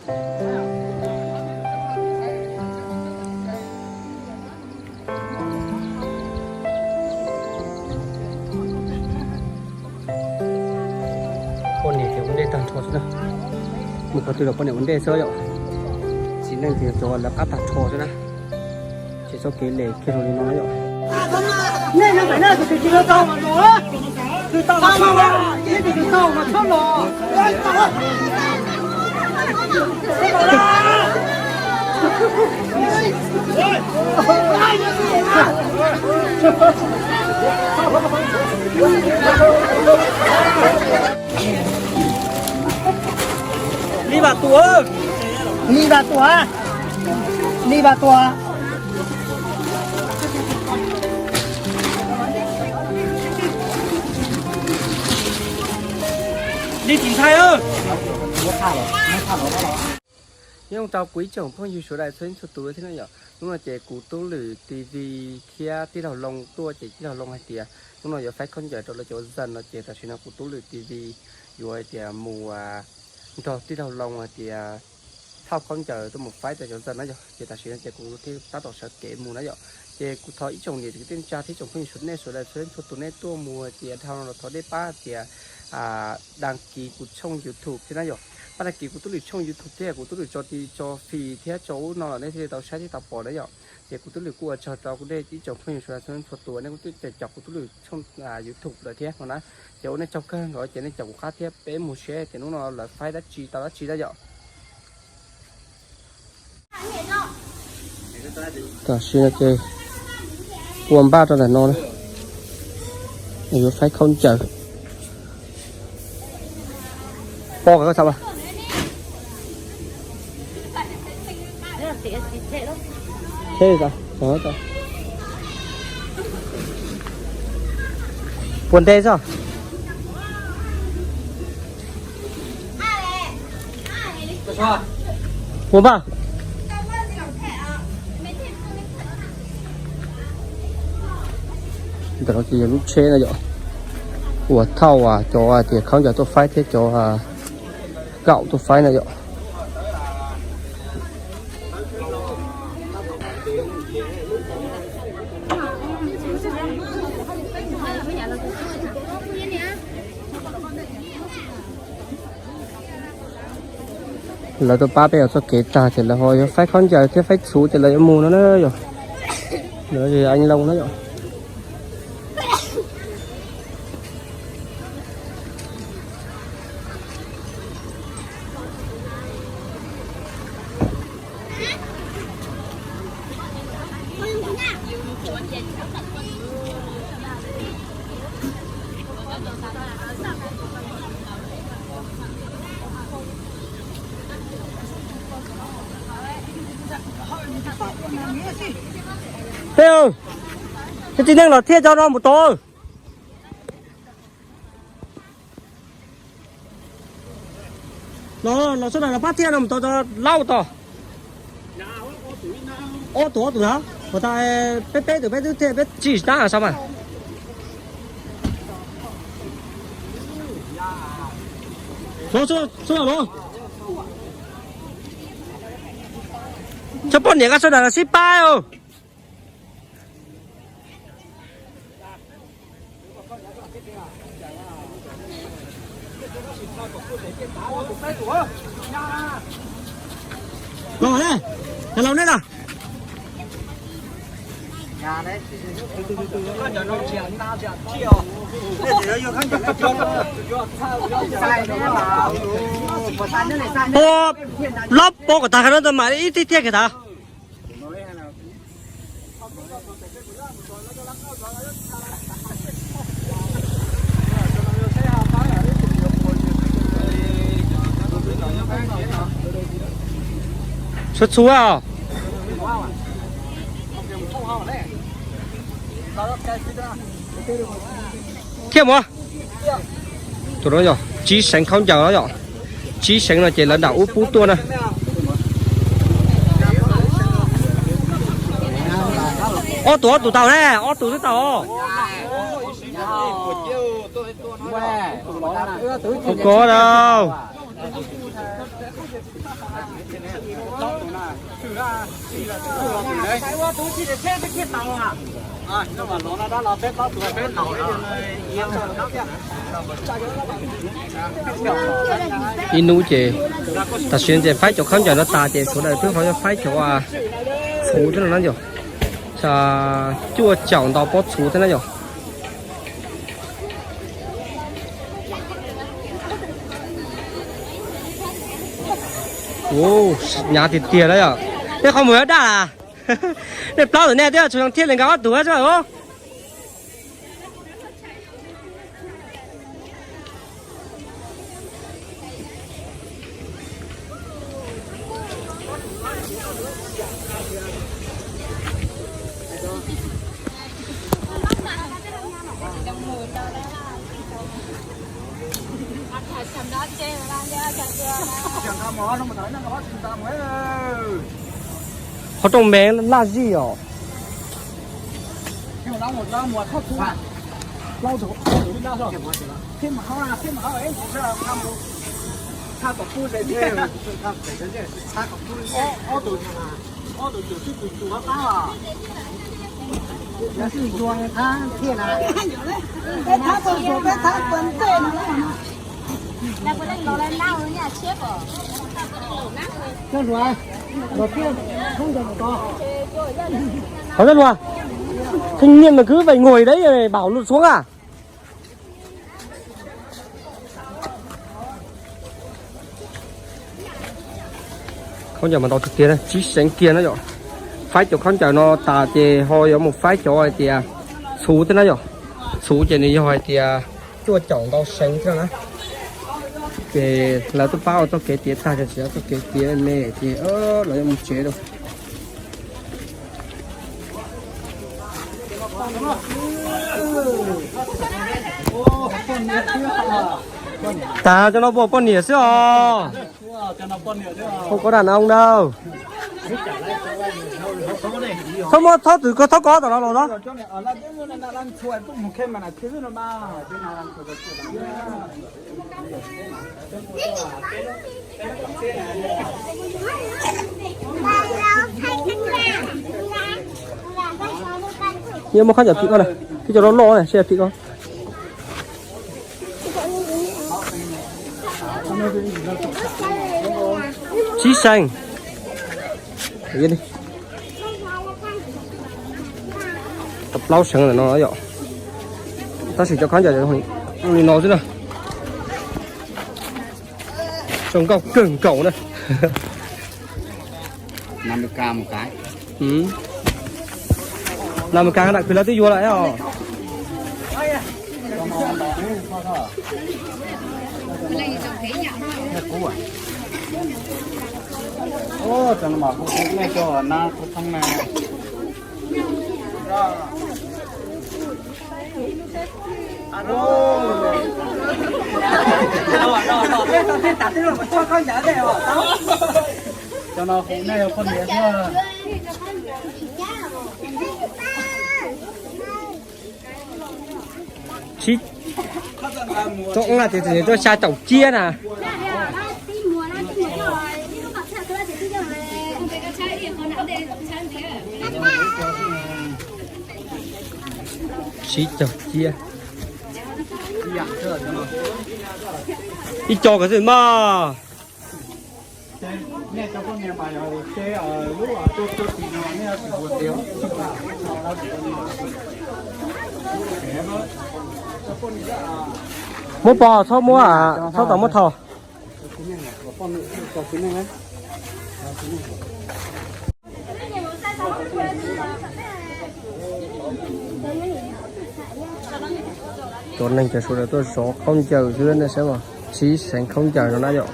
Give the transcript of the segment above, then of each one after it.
Poj niam ces ua ntej tag nrho xwb na. Mus qhov twg los poj niam ua ntej xwb yom. Txiv neej ces cov lawv qab tag nrho xwb na. Ces txoj kev lem kiag rau li no na yom. Li Vam Tuam, Li Vam Tuam, Li Vam Tuam. Li Txiv Ntxhais. Nyob zoo rau kuv ib tsoom phooj ywg sawv daws txhua leej txhua tus thiab na yom. Hnub no ces kuv tub Lwm T V thiab tij laug Loo tuaj ces tij laug Loo hais tias hnub no yuav faib khaub ncaws rau lawv cov zaj no ces tam sim no kuv tub Lwm T V yuav hais tias mus nrog tij laug Loo hais tias thauj khaub ncaws tuaj mus faib rau cov zaj na yom. Ces tam sim no ces kuv thiaj tab tom sawv kev mus na yom. Ces kuv thov ib tsoom niam txiv kwv tij neej tsa thiab tsoom phooj ywg sawv daws txhua leej txhua tus nej tuaj mus tias dhau no los thov nej pab tias đăng ký kuv tshooj YouTube thiab na yom. Pab đăng ký kuv tub Lwm tshooj YouTube thiab kuv tub Lwm tso ti tso fi thiab tso ub no los nej thiaj li tau saib thiab tau pom na yom. Ces kuv tub Lwm kuj ua tsaug rau kuv nej ib tsoom phooj ywg sawv daws txhua leej txhua tus nej kuj twb caum kuv tub Lwm tshooj YouTube lawm thiab no na. Ces ua nej tsaug kawg nkaus ces nej caum kuv qab thiab peb mus seb tias hnub no lawv faib dab tsi tau dab tsi na yom. Tam sim no ces ua npaj rau ntawm no na, yuav faib khaub ncaws. Pob koj xav mas. Puas nte xwb. Puas npaj. Ntawm no ces yog lub tsheb na yom, uas thauj cov tias khaub ncaws tuaj faib thiab cov kaum tuaj faib na yom. Lawv tuaj pab peb ua txoj kev tag ces lawv ho yuav faib khaub ncaws thiab faib txhuv ces lawv yuav mus no na yom. Lawv Anh Long na yom. Ej, cov txiv neej los thiaj tso no mus tod. Los, los sawv daws los pab thiaj no mus tod, tso laub tod. Ob tug ob tug na, ua tas peb peb tug peb twb thiaj peb tsis tab xav mas. Los sawv daws los. Txhob poj niam koj sawv daws los sib pab os. Los ne, los ne na. Ua, lob pob kom tag no mas ib tib thiaj kiag tag. Txhua txhua os. Thiab mas, tus no yog tsib seev khaub ncaws no yom. Tsib seev no ces lawv nram ub pub tuaj na. Ob tug ob tug tau ne, ob tug twb tau. Kov kov na. Ib hnub ces, tam sim no ces faib cov khaub ncaws no tas ces sawv daws twb ho yuav faib cov txhuv thiab no na yom. Cuaj caum ntau pob txhuv thiab na yom. Hnyav tiag tiag na yom. Nej qhov muag daj las. Nej plaub tus nej twb tshua zoo thiaj li nkag ob tug xwb os. Qhov rooj me laj zij os. Hov, Thab Lua, thanh niên mà cứ phải ngồi đấy, bảo luật xuống à? Khaub ncaws mas ntau tiag tiag, tsib seev kiag na yom. Faib cov khaub ncaws no tas ces ho yuav mus faib cov hais tias txhuv thiab na yom. Txhuv ces nws yog hais tias cuaj caum ntau seev thiab na. Ces lawv twb pab ua txoj kev tiav tag, tsis txoj kev tiav me ces lawv yuav mus tsev lawm. Tas cov no puas poj niam xwb os? Không có đàn ông đâu. Txhob muab, txhob twv, txhob kov tom no los na. Yeej muab khaub ncaws phim koj na, phim cov loj loj na, seb phim koj. Tsib seev. Tau plaub seev ntawm no yom. Tab sis cov khaub ncaws li no xwb na. Zoo nkauj kawg nkaus na. Nam Mes Kas, nam Mes Kas na, kwv lawv twb yuav lawm os. Cov no kuv nej yog poj niam xwb. Sib, tuaj ua tias tuaj xya caum ciab na. Sib caum ciab. Ib co ko xwb mas. Muab pov, txhob muab, txhob tau muab thau. Cov neeg ces sawv daws tuaj zov khaub ncaws xwb nej saib mas, tsib seev khaub ncaws no na yom.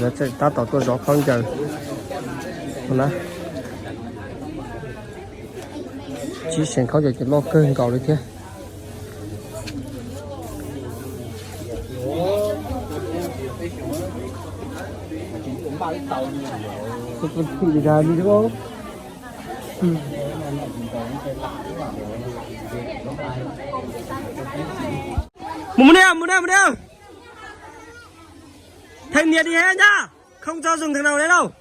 Lawv tseem tab tom tuaj zov khaub ncaws no na. Tsib seev khaub ncaws ces loj kawg nkaus li thiab. Mus, mus đi, mus đi, mus đi. Thanh niên đi hết nhá. Không cho dừng thằng nào đấy đâu.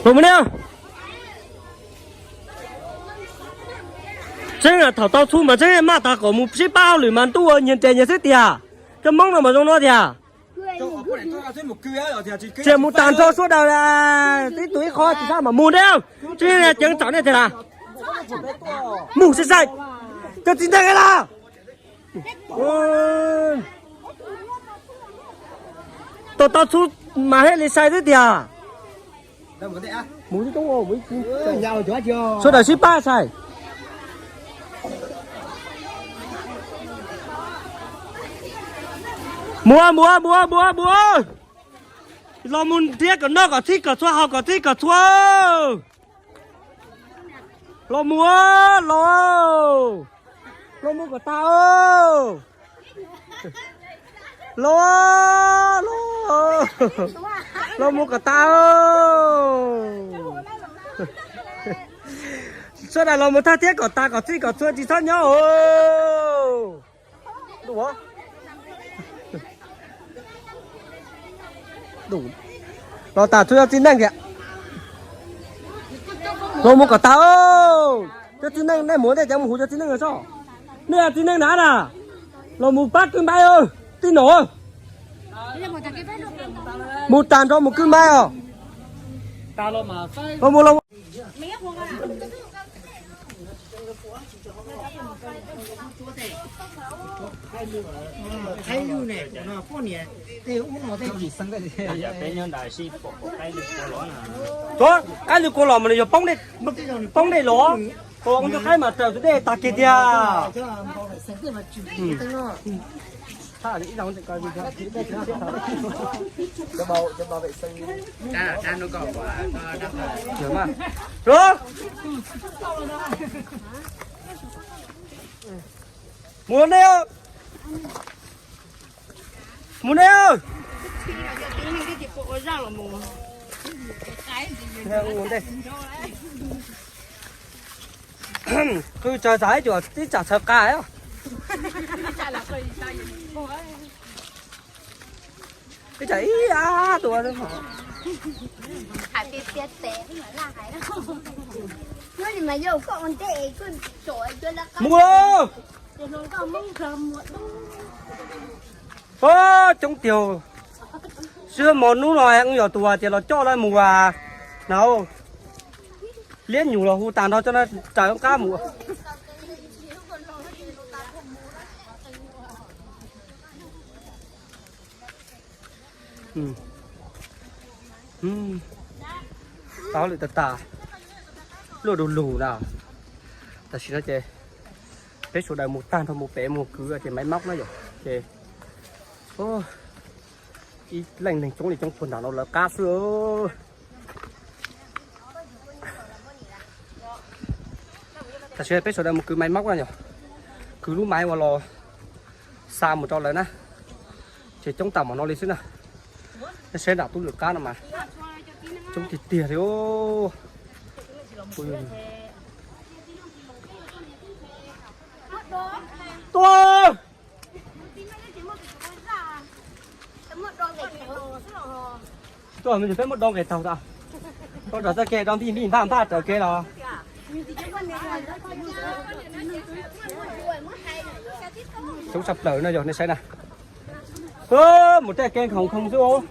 Mus ne. Tseeb thaum tau txhub mas tseeb maj tas kom mus sib pab hauj lwm mas ntuj ua nyias nres nyias xwb tiag. Cov Hmoob no mas zoo no tiag. Tsis mus tag nrho suav daws, tib tug ib qho tsis txhob mam mus thiab. Tseeb ceev tsam nej tiag las. Mus sai sai. Cov txiv ntxawm los. Tau tau txhub mas thiaj li sai xwb tiag. Suav daws sib pab sai. Mus mus mus mus mus. Los mus nrhiav kom noj kom txhij kom txhua haus kom txhij kom txhua. Los mus, los, los mus kom tag. Los, los, los mus kom tag. Suav daws los mus thawj thiab kom tas kom txhij kom txhua tsis txhob nyob. Los tas txhua cov txiv neej thiab. Los mus kom tag. Cov txiv neej nej mus tej cov mus hu cov txiv neej tso. Nej txiv neej na na. Los mus pab kwv Maiv tij nom. Mus tag nrho mus kwv Maiv os. Los mus los. Qaib lwg kua los mas nws yog poob dej los, ua tus qaib mas raws tus dej tag kiag tiag. Mus ne, mus ne. Qw tsaws txav ib cuam tib tsam txhawv qa. Ib tsam ib a tua. Mus. Coob tiag. Sib hwb mo hnub no wb yog tus tias los coj lawv mus as. Na, liab nyuj los hu tag nrho coj no raws qab mus. Tau lwm tas tas, luaj du lug na. Tam sim no ces peb sawv daws mus tag nrho mus pem mus kwv ces Maiv Mab na yom, ces ib leej neeg coob li coob puag nram no lawv qab xwb. Tam sim peb sawv daws mus kwv Maiv Mab na yom, kwv lub Maiv uas los xa mus rau lawv na, ces coob tag mam no li xwb na. Nej saib nram tub lwm qab no mas coob tiag tiag li. Tuaj, tuaj, peb muab do nqes taug tas. Koj rov txoj kev do npij npij npaj npaj raws kev los. Coob tshaj plaws no yog nej saib na. Mus tej kev khoom khoom xwb.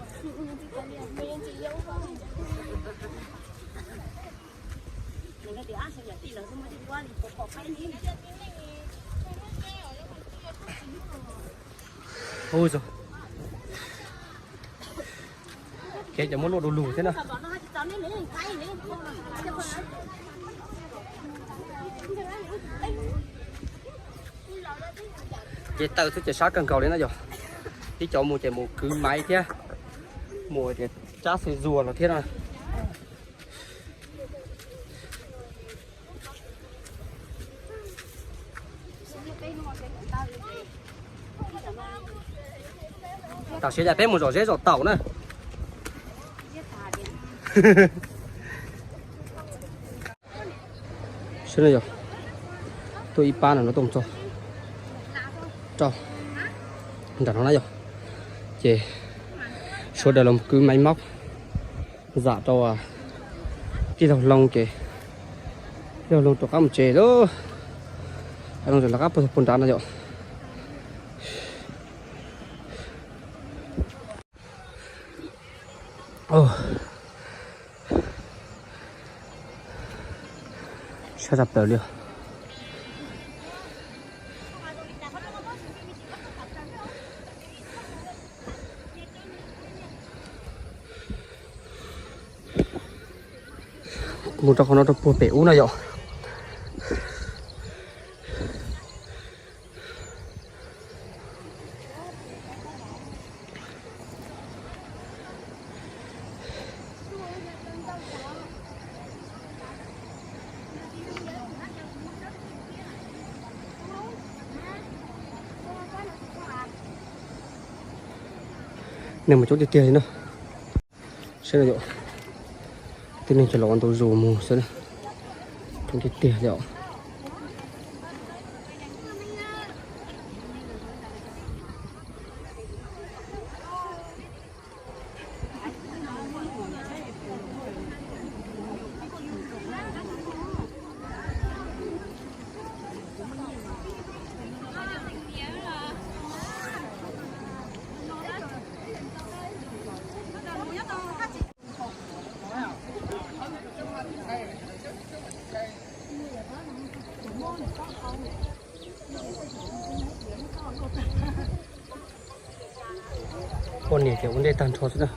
Kev cov muab luaj du lug thiab na. Ces taw xwb ces sab kawg nkaus li na yog. Ib cov mus ces mus kwv Maiv thiab, mus tias tsab xwm zuag los thiab na. Tam sim no peb mus zom zeb zom taum na. No yog tuaj ib pab no, no tuaj mus txog rau nram no na yog, ces sawv daws los kwv maiv mob zam rau tij laug Hloov ces tij laug Hloov rov qab mus tsev lawm. Hloov rov qab puag nrad no yom. Sab tshaj plaws li. Mus rau qhov no rau puag pem ub no yom. Neeg mas coob tiag tiag li na. Saib no yom, tib neeg cov laus ua ntu zus mus xwb na. Coob tiag tiag li os. Poj niam ces ua ntej tag nrho xwb na.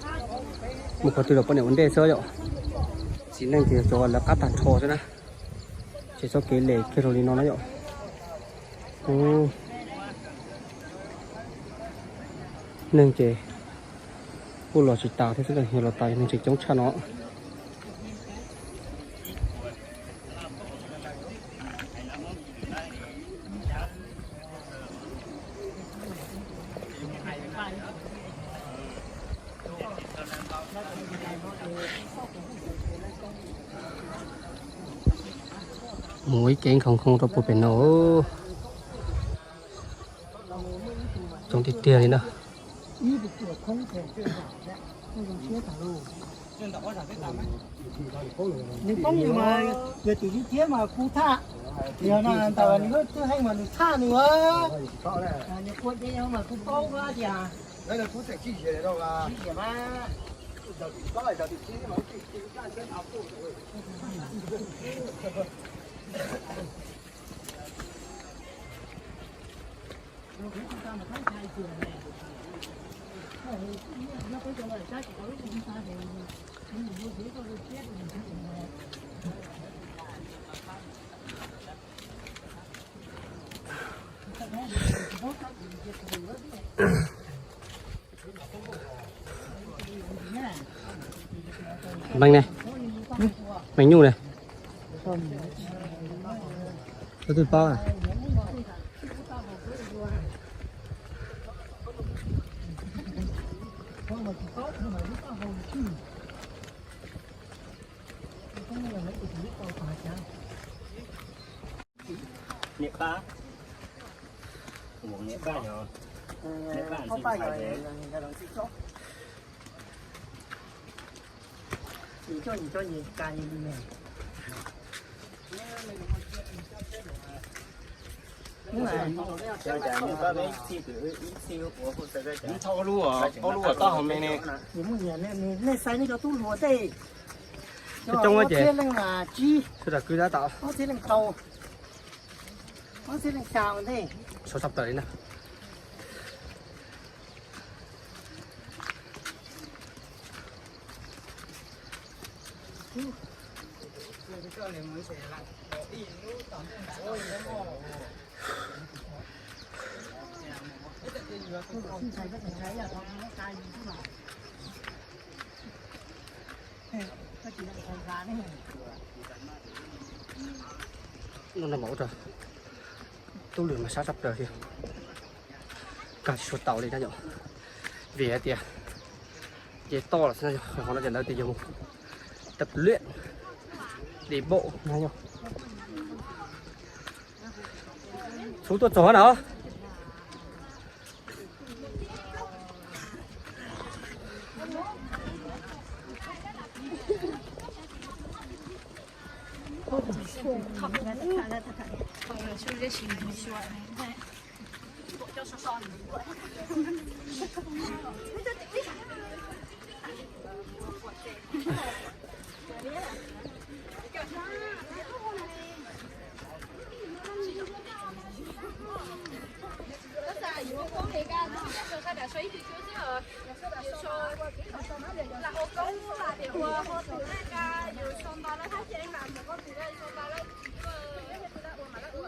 Mus qhov twg los poj niam ua ntej xwb yom. Txiv neej ces cov lawv qab tag nrho xwb na. Ces txoj kev lem kiag rau li no na yom. Neeg ces kuj los tsis tas thiab xwb, yog los tas neeg tseem coob tshaj no. Mus ib ke nkhoos nkhoos rau puag pem no. Coob tiag tiag li na. Nws poob nws mas yog tus ib thiab mas kuv tham, yog no ntawm nws lub twb heej mas nws tham nws, nws quaj ces yog mas kuv paub tias. Meej ne, meej nyuj ne. Koj twb paub a? Niam pab, niam pab yog, niam pab ntxim ntxhais. Ib txhia ua ib txhia ua, ib txhia ua, ob lub, ob lub taub hau me ne. Nej xaiv nej cov tub hluas tej. Coob ces sawv daws kwv tab tom. Ob txhiab leej rau, ob txhiab leej xya ua ntej. Sawv txog plaws li na. Hnub no mas ua rau tub lwm mas sab tshaj plaws li, kag tsis tshua tau li na yom. Vim hais tias ces toj los xwb na yom, qhov no ces lawv tias yog mus tập luyện đi bộ na yom. Txhuv tuaj txog na.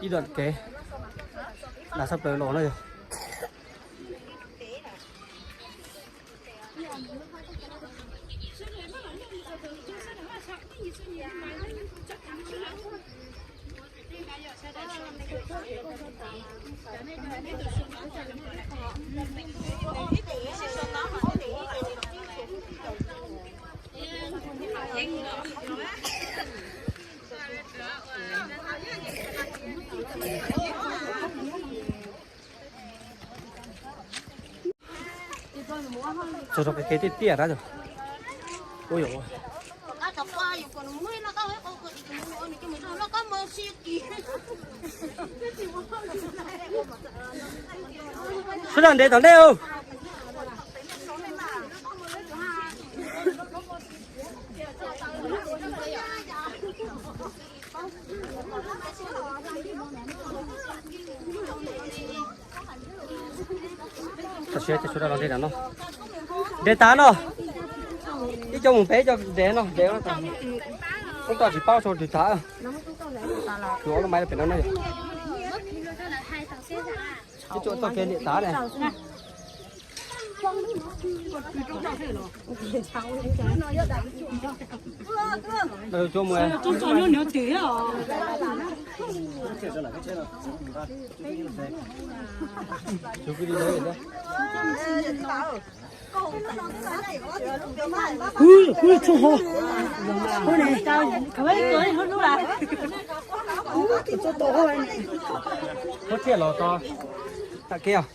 Ib dam kev, dam sab plaws los na yog. Txog rau qhov kev tiaj tiaj na. Ua, sawv daws nres tom ntej. Tam sim no sawv daws los nres no. Nres tas no. Ib co mus pem, ib co nres no, nres no. Ub, tsis paub sau twg tas. Tus ob lub maiv pem no na. Ib co txoj kev liam tas ne. Thiaj los tau. Tam kev os.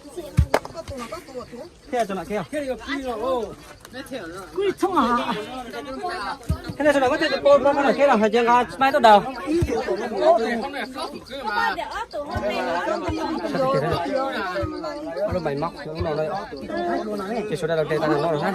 Thiaj tso nram kev os. Thiaj tso nram kev, pab nram kev los hais tias nqa maiv tuaj daws. Lub maiv mab no, ces sawv daws los nres tas no na.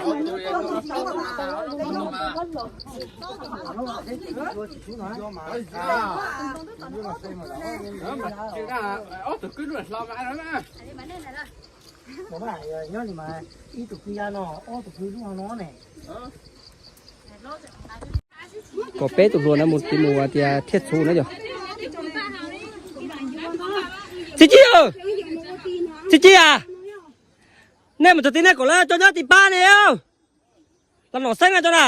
Nyob li mas ib tug kwv yau no, ob tug kwv lub no ne. Kom peb tus hluas no mus tim mus tias thiaj txhuv na yog. Txiv Ci, Txiv Ci a, nej mus txog tim nej kom lawv coj nyob tim pab ne. Los nom xeeb na cov na.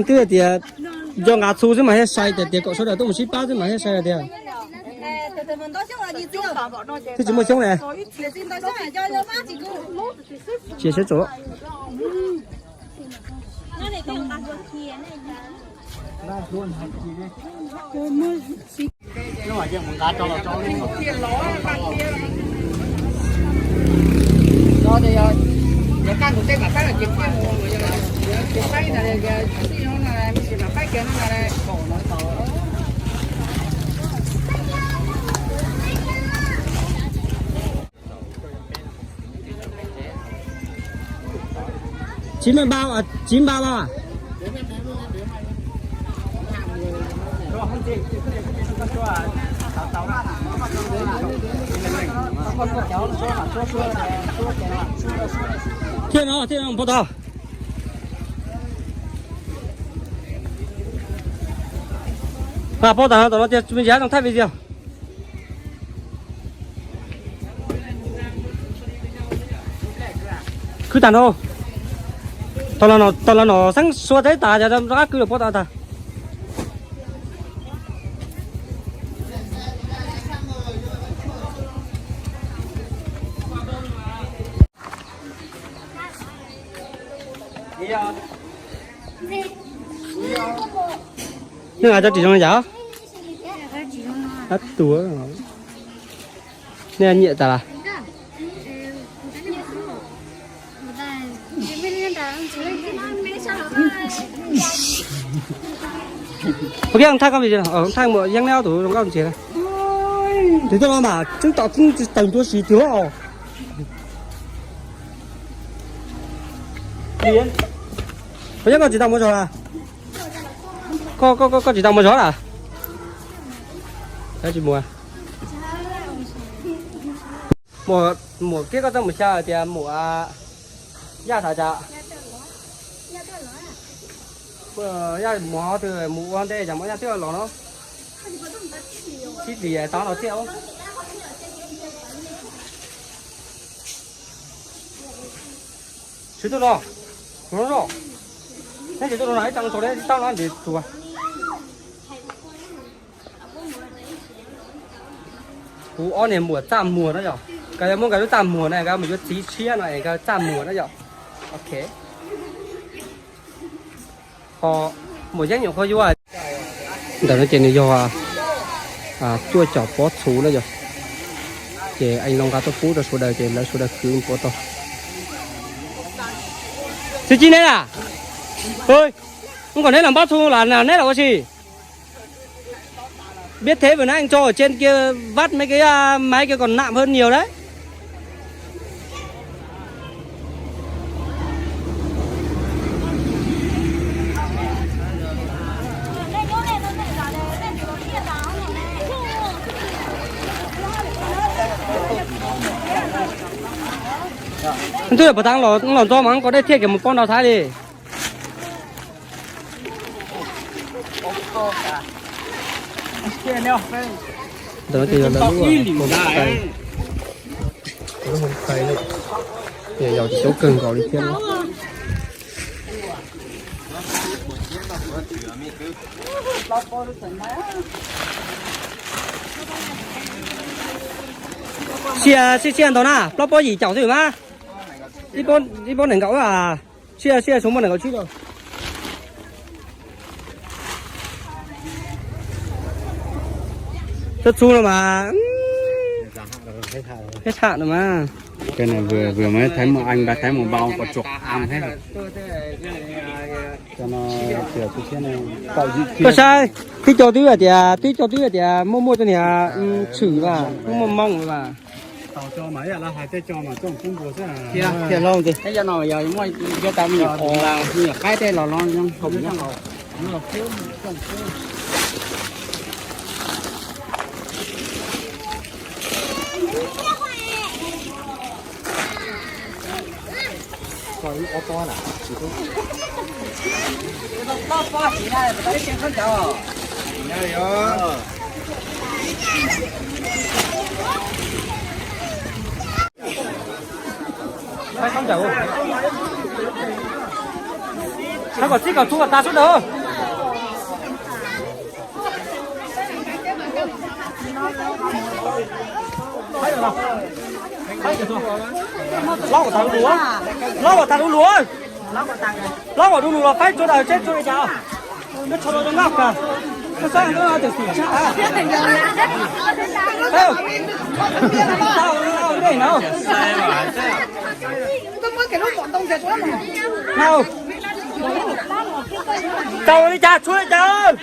Twb hais tias nco nqa txhuv xwb mas thiaj sai, tias kom sawv daws tuaj mus sib pab xwb mas thiaj sai tiag. Twb tsis muaj xyoob ne. Tsis sawv tsees. Chín mươi bao à, chín bao à? Thiaj no, thiaj no, pab tau. Pab tau no, tom no tias me ntsis hav zoov thaij video. Kwv tag no, tau los no xeeb sua teb tas, rov qab kwv los puab tau tag. Nej hais tau tsis zoo yam. Ab tuag. Nej nyiam tas las? Ua kiag thaij koj vim thaij muam yeeb neb ob tug zoo nkauj ntxiag. Tus coj no mas tseeb tom tseeb tawg ntua si tiag os. Koj yeej koj tsis tau muaj zog las? Koj koj koj tsis tau muaj zog las? Tsis muaj. Muam, muam kiag koj txawj mus xyaw tias muam Yaj xav cas? Yaj mus hov twg mus ua ntej cas muam Yaj twb los no. Sib lis tau no thiab. Swv tuaj no, no no, neb tsis tuaj no ib tee tau neb tsis tau no ntes tuag. Kuv ob niag muam txaj muag na yom, nkawd yuav muab nkawd lub txaj muag na nkawd mus yuav txiv tshiab no es nkawd txaj muag na yom. Ok. Ho muam yeeb nyuam qhuav yuav. Ntawm no ces nws yog cuaj caum pob txhuv na yom. Ces ees loo nqa tuaj pub rau sawv daws ces lawv sawv daws kwv npav tau. Xib Cib neb a, ua kom neb los npab txhuv los neb los ua si. Biết thế vừa nãy anh cho ở trên kia vắt mấy cái à, máy kia còn nặng hơn nhiều đấy. Twb yog puas tas los los ntxo mas koj dej thiaj kiag mus poob nrau Thaib li. Ntawm no ces yog lawv lub, lub hoo khai na, yog tsis coob kawg nkaus li thiab. Sia sia sia ntau na, plaub pob yim caum xwb mas. Ib pob nees nkaum a. Sia sia, số một này có chứ đâu. Txhub txhub no mas. Hết hạn rồi mà. Cái này vừa vừa mới thấy một anh đã thấy một bao có chục ăn hết rồi. Cho nó kiểu chút xíu này. Koj saib, tib co twb hais tias, tib co twb hais tias muaj muaj cov niag tshwm mas, muaj muaj moo mas. Tau cov mas ib yam li hais tej co mas coj kub npua xwb. Thiaj hlob tiag. Tej yog no yog muaj cov tau me nyuam qhuav, me nyuam qaib tej los los zoo haum nyob. Thab kom txib kom txhua tas sawv daws. Lob kom tas du lug, lob kom tas du lug, lob kom du lug los faib tsuav daws seb tsuav li cas. Nyob tsho rau zoo nkauj kawg. Koj saib no tias xim tshaj. Tau, tau, tau, tau. Tau li cas tshuav li cas.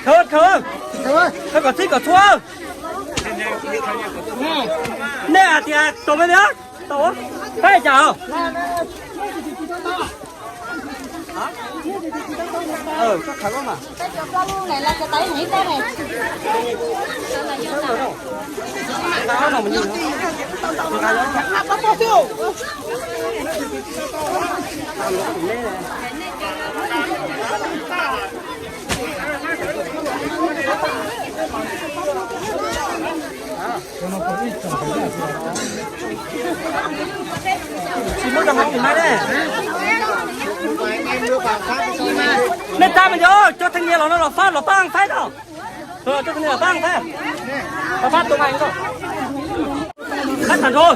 Khawb, khawb, khawb kom txhib kom txhua. Nej hais tias tau me tiag, tau, faib cas os. Nej tab mas yog cov thaj niam los no los fab los pab faib no. Cov thaj niam los pab faib. Los pab tus mas faib tag nrho.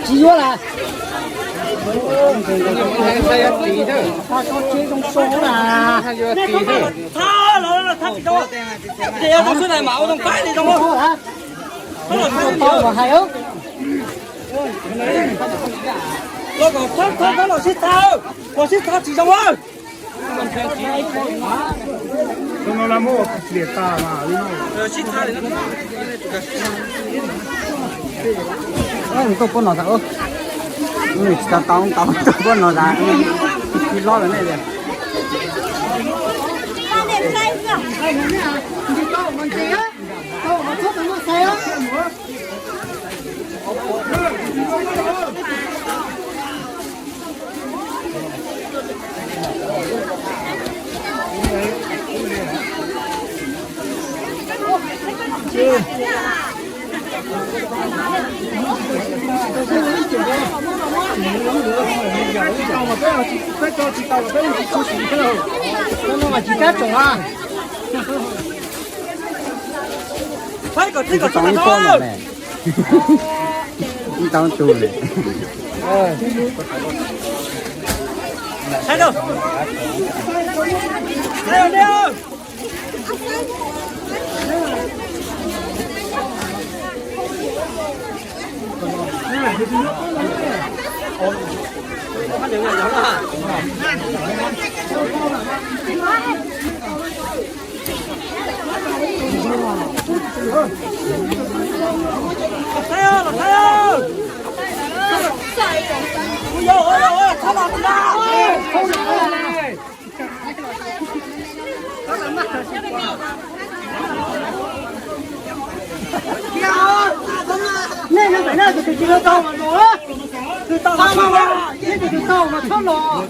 Tsis yuav lawm. Tsis zoo so na. Ces yog zoo xwb na mas ua zoo qaib li zoo. Los kom txhob txhob los sib txha, kom sib txha tsis zoo. Tuaj pub no xav, nws tsis tau tau, tuaj pub no xav, tsis lob lawm nej tias. Tau tus. Nej no pem no tus twg tsis tau mas los, tus tau mas los, nej tus twg tau mas txhob los.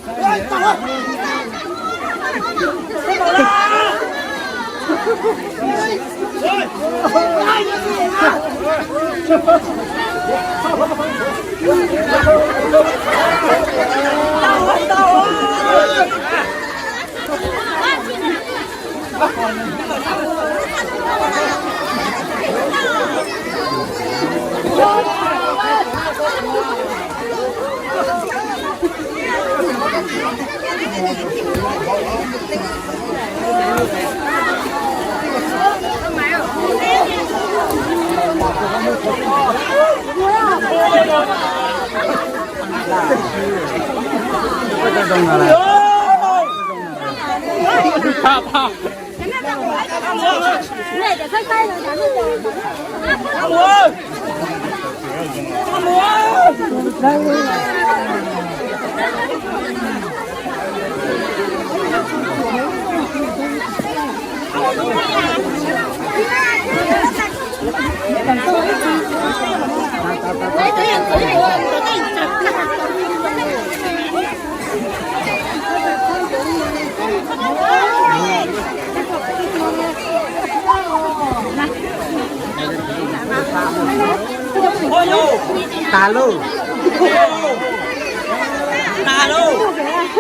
Tas lauj.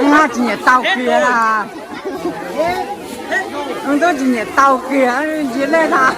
Ntub tsis nyiam tau kiag, ntub tsis nyiam tau kiag, ntsia lej tas.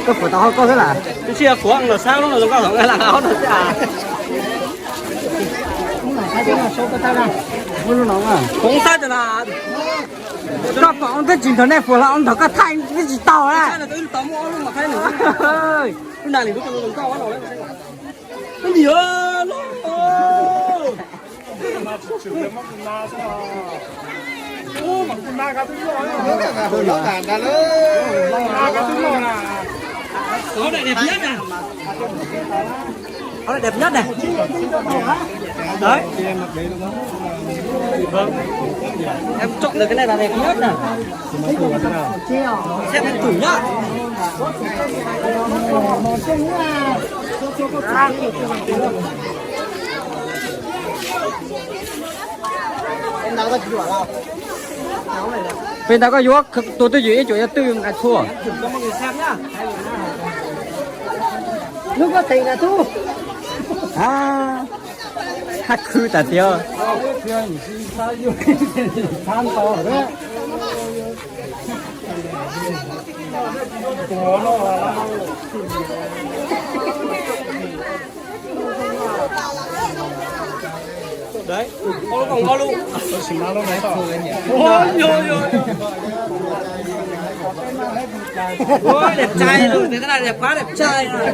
Koj fuav tau hauv koj xwb las. Twb tsis yog fuav los sab lub no zoo nkauj hauv nqaij las hauv no xwb as. Kuv xab tas las. Koj pom twb tsis nrog nej fuas los nrog koj thaij twb tsis tau na. Đẹp nhất này. Đấy. Em chọn được cái này là đẹp nhất này. Xem em thử nhá. Peb ntawd koj yuav tus twj ywm ib cuam yog twj ywm nqa tshuaj. Lub koj teem na tub. Hab khwb tas tiag. Đấy, có lúc còn có lúc. Ôi, ôi, ôi. Ôi, đẹp trai rồi, thế này đẹp quá, đẹp trai rồi.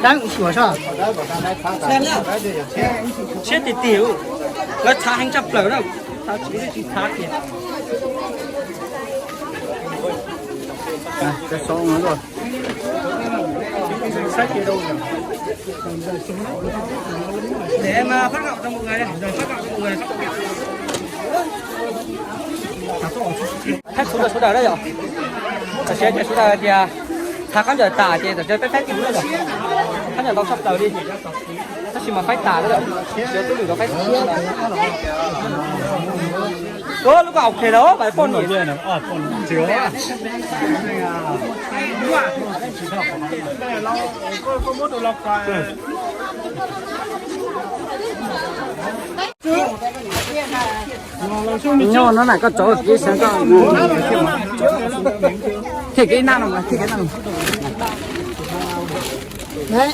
Đáng sủa sao? Xem nhá. Chết tiệt tiệt. Nó thả hàng trăm lượt đâu. Tao chỉ biết chỉ thả kìa. Cái số nó rồi. Để mà phát gạo cho mọi người đây, rồi phát gạo cho mọi người. Thab sawv daws, sawv daws da yom. Tam sim no sawv daws tias thab khaub ncaws tas ces tam sim no peb faib tus na yom. Khaub ncaws ntau tshaj plaws li. Tab sis mas faib tas lawm, sawv daws twb lwm rau faib tas lawm. Ua lub ko ok lawm mas poj niam. Nyob no na koj tso kiv sawv koj. Thiaj kev naj no mas thiaj kev naj no. Đấy.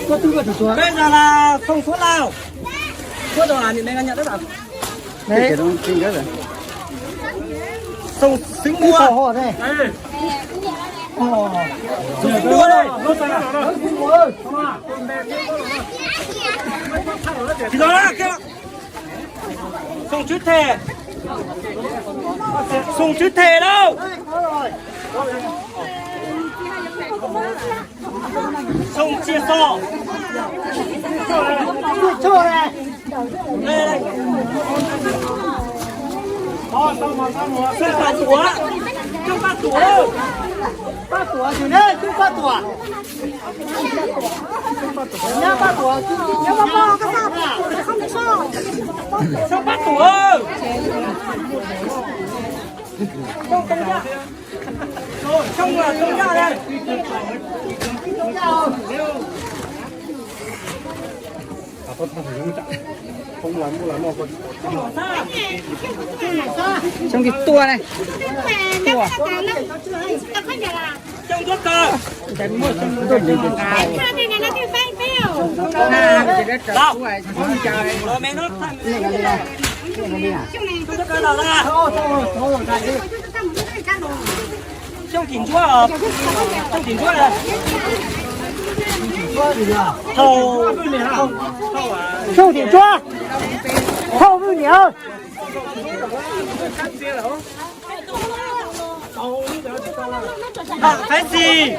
Có tứ có chủ chùa. Bây giờ là không số nào. Số đồ là mình đang nhận đấy bảo. Đấy. Sông Xính Mua. Sông Xính Mua đây. Ồ. Sông Xính Mua đây. Thì đó là cái Sông Chữ Thề. Sông Chữ Thề đâu? Sông Chia So. Đây, đây. Sông Ba Tuả. Sông Ba Tuả. Ba Tuả thì đấy, sông Ba Tuả. Nhá, Ba Tuả, nhá, Ba Tuả. Sông Ba Tuả. Sông Ba Tuả. Sông là sông Ba đây. Sông thì tua này. Tua. Sông Chỉnh Chúa, sông Chỉnh Chúa là thầu, sông Chỉnh Chúa, thầu Vinh Nhỉ ơi. Hạng Phái Sì.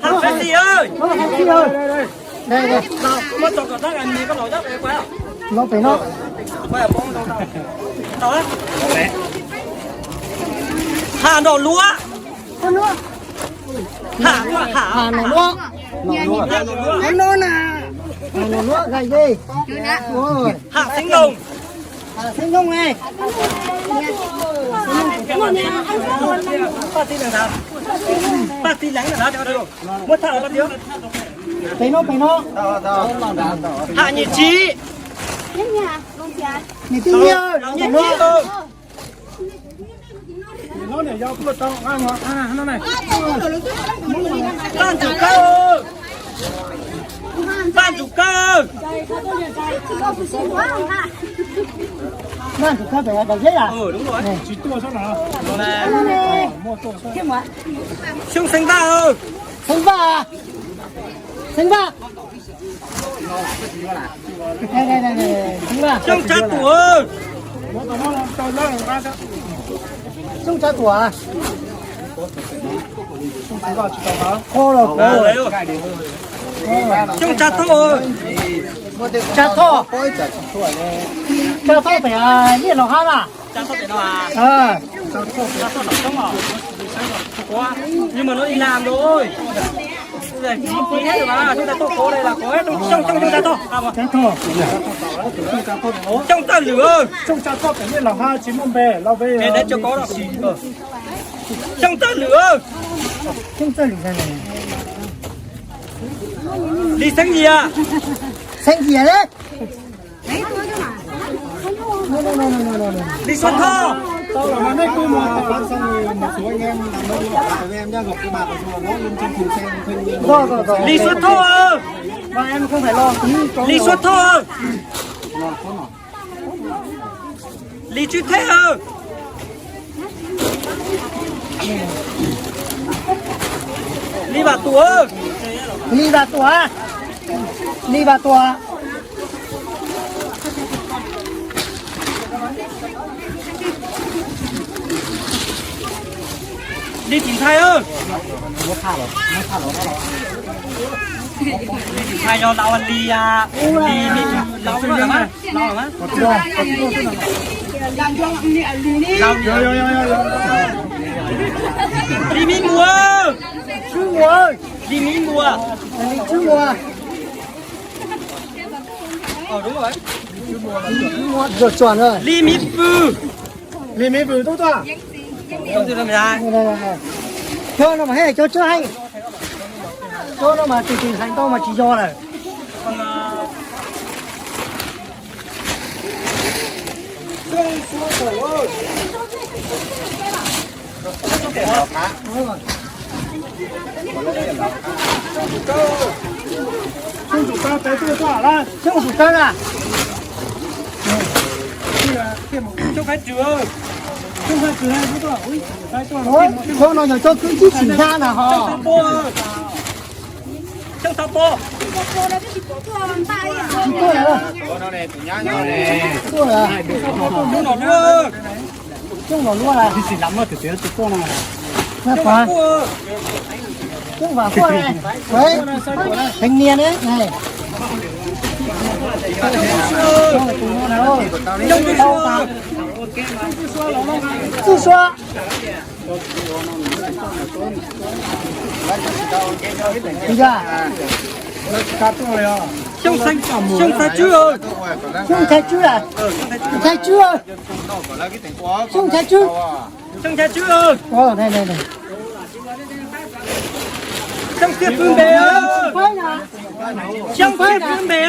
Hạng Phái Sì ơi. Ơ, Hạng Phái Sì ơi. Đây, đây. Nào, có một trò cảm giác là nhìn con lẩu dốc đấy, quay không? Lẩu phải nó. Quay ở bóng đâu nào. Tao đấy. Hà Nội lúa. Có lúa. Hà, Hà, Hà Nội lúa. Hà Nội lúa. Hà Nội lúa. Hà Nội lúa gầy ghê. Ôi. Hà Tĩnh Lùng. Xeev Nhung ne. Paj tij leej na, muab thaj paj tij. Pem no, pem no. Haq Nyiaj Tsim. Nyiaj Tsim, Nyiaj Tsim. Paj Ntxum Kawg. Paj Ntxum Kawg. Vaj, tus koj pem daim zeb yom? Xyoo xeeb vaj, xeeb vaj, xeeb vaj, xeeb vaj, xyoo tsav tuam, xyoo tsav tuam, xyoo tsav thoj, tsav thoj, tsav thoj pem Niaj Laus Hab na. Xyoo tawj lwm, xyoo tawj lwm, xyoo tawj lwm, xyoo tawj lwm, xyoo tawj lwm, Lis Xeeb Yias, Xeeb Yias, Lis Xuas Thoj, Lis Xuas Thoj, Lis Xuas Thoj, Lis Tswv Thej, Lis Vam Tuam, Lis Vam Tuam, Lis Vam Tuam, Lis Tsim Ntxhais, Lis Tsim Ntxhais yog Lau Lis, Lis, Lis, Lis, Lis Miv Muas, Lis Miv Muas, Lis Miv Vws, Lis Miv Vws tub tuaj. Cov no mas cov tswb heev, cov no mas tus twg hais ntau mas tsis yog lawm. Xyoo tus kawg pem tuaj tuaj lawm, xyoo tus kawg na. Xyoo Khaiv Tswm, xyoo Khaiv Tswm, cov no yog cov kwv tij tsim nyog na ho. Xyoo Xav Pov, Xyoo Nom Luab, Xyoo Nom Luab, Xyoo Vam Quaj, Xyoo Vam Quaj, Teev Nias ne. Txuj Suav, Xyoo Xaiv Tswb, Xyoo Xaiv Tswb, Xyoo Xaiv Tswb, Xyoo Xaiv Tswb, Xyoo Xaiv Pw Npes, Xyoo Xaiv Pw Npes,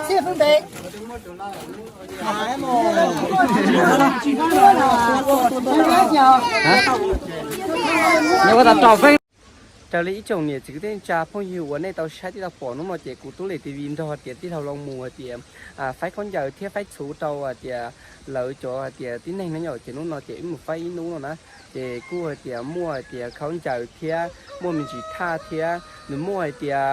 Xyoo Xaiv Pw Npes. Raws li ib tsoom niam txiv kwv tij neej tsa phooj ywg uas nej tau saib thiab tau pom hnub no ces kuv Tub Lis T V nrog tias tij laug Loos mus hais tias faib khaub ncaws thiab faib txhuv rau hais tias lawv cov hais tias tib neeg no yom, ces hnub no ces wb mus faib ib hnub no na. Ces kuj hais tias muaj hais tias khaub ncaws thiab muaj me ntsis thaj thiab nws muaj hais tias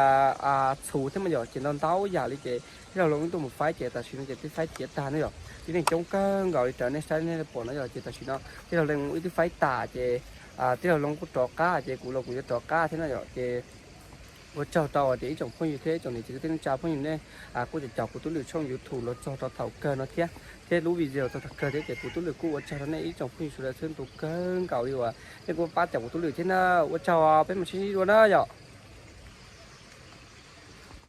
txhuv thiab mas yom, ces ntau ntau yam li ces tij laug Loos wb tuaj mus faib ces tam sim no ces twb faib tiav tag no yom, tib neeg coob kawg nkaus li raws nej saib nej pom no yom, ces tam sim no tij laug Loos wb twb faib tas ces tij laug Loos kuj rov qab ces kuv los kuv yuav rov qab thiab no yom, ces ua tsaug rau hais tias ib tsoom phooj ywg thiab ib tsoom niam txiv kwv tij neej tsa phooj ywg nej kuj caum kuv Tub Lis tshooj YouTube los txog rau thaum kawg no thiab, thiab lub video txog thaum kawg thiab ces kuv Tub Lis kuj ua tsaug rau nej ib tsoom phooj ywg sawv daws txhua tus kawg nkaus li uas nej kuj pab caum kuv Tub Lis thiab na. Ua tsaug, peb mam sib ntsib dua na yom.